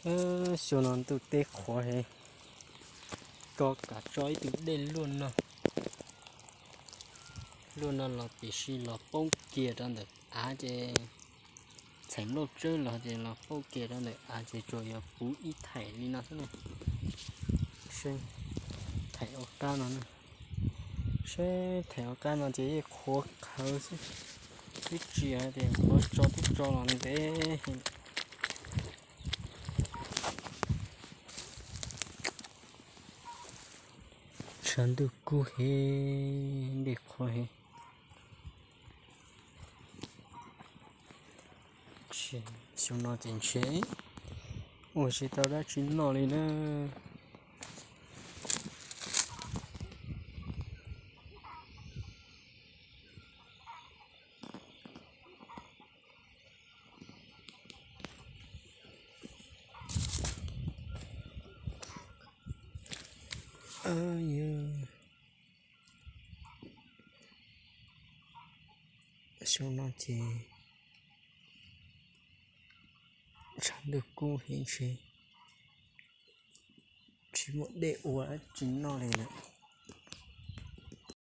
Xyoo no ntuj teb qhuav heev, tso kav tso ib tug dej luaj no, luaj no los tiam sis los poob kiag rau ntawm av ces txheem lauj tsawb los ces los poob kiag rau ntawm av ces tsuas yog puv ib thaim li no xwb na. Seb thaim ua qab no, seb thaim ua qab no ces yeej qhuav qhawv xwb, twb tsis hais tias qhuav tso twb tso los ntev. Tshav ntuj kub heev, dej qhuav heev. Xyoo no ces ntshe ua tsis tau dab tsi noj li na. Xyoo no ces tshav ntuj kub heev, tsis muaj dej ua dab tsi noj li lawm.